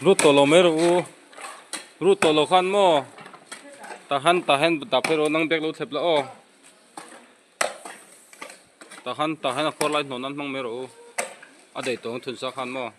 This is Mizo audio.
Rut tawh lo mai rawh u. Rut tawh lo khan maw tahan tahan dah phei rawh nang bag lo thlep la aw. Tahan tahan a khuar lai hnawn nan hmang mai rawh u. A daih tawng thun sa khan maw.